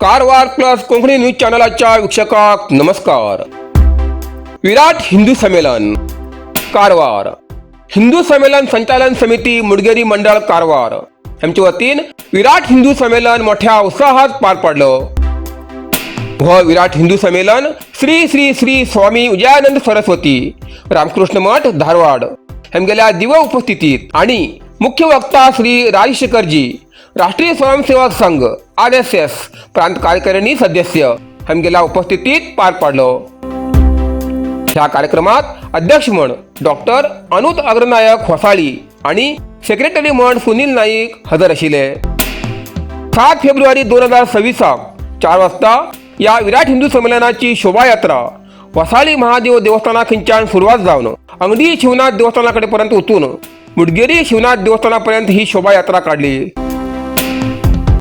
Karwar plus Konkani news चॅनलाच्या वीक्षकाक नमस्कार. विराट हिंदू संमेलन कारवार. हिंदू संमेलन संचालन समिती, मुडगेरी मंडळ कारवार यांच्या वतीन विराट हिंदू संमेलन मोठ्या उत्साहात पार पडलं. व विराट हिंदू संमेलन श्री श्री श्री स्वामी विजयानंद सरस्वती रामकृष्ण मठ, धारवाड यांगेल्या दिव्य उपस्थितीत आणि मुख्य वक्ता श्री राजशेखरजी, राष्ट्रीय स्वयंसेवक संघ आरएसएस प्रांत कार्यकारिणी सदस्य हमगेल्या उपस्थितीत पार पाडलो. ह्या कार्यक्रमात अध्यक्ष म्हण डॉक्टर अनुत अग्रनायक होसाळी आणि सेक्रेटरी म्हण सुनील नाईक हजर आशिल्ले. 7 फेब्रुवारी 2026 4 वाजता या विराट हिंदू संमेलनाची शोभायात्रा वसाळी महादेव देवस्थाना खंयच्यान सुरवात जावन अंगडी शिवनाथ देवस्थानाकडे पर्यंत वचून मुडगेरी शिवनाथ देवस्थानापर्यंत ही शोभायात्रा काढली.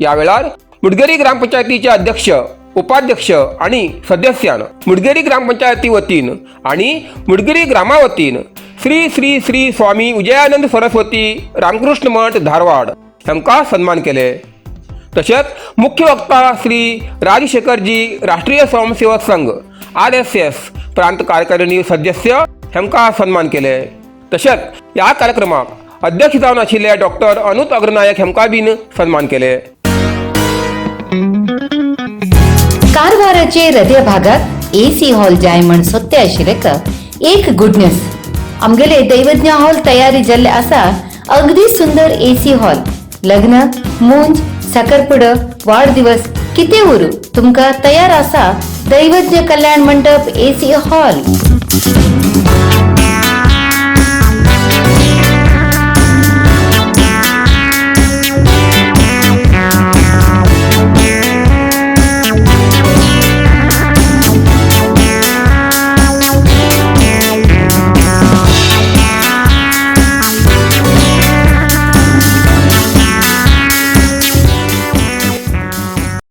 या वेळार मुडगेरी ग्रामपंचायतीचे अध्यक्ष, उपाध्यक्ष आणि सदस्यान मुडगेरी ग्रामपंचायती वतीन आणि मुडगेरी ग्रामा वतीन श्री श्री श्री स्वामी विजयानंद सरस्वती रामकृष्ण मठ, धारवाड हांकां सन्मान केले. तशेंच मुख्य वक्ता श्री राजशेखरजी, राष्ट्रीय स्वयंसेवक संघ आरएसएस प्रांत कार्यकारिणी सदस्य हांकां सन्मान केले. तशेंच ह्या कार्यक्रमाक अध्यक्ष जावन आशिल्ले डॉक्टर अनुत अग्रनायक हांकां बीन सन्मान केले. कारवाराचे हृदय भागात एसी हॉल जाय म्हण सोदते आशिल्ले का? एक गुड न्यूज, आमगेले दैवज्ञ हॉल तयारी जाल्ले आसा. अगदी सुंदर एसी हॉल. लग्न, मुंज, साखरपुडो, वाढदिवस कितें उरू, तुमकां तयार आसा दैवज्ञ कल्याण मंडप एसी हॉल.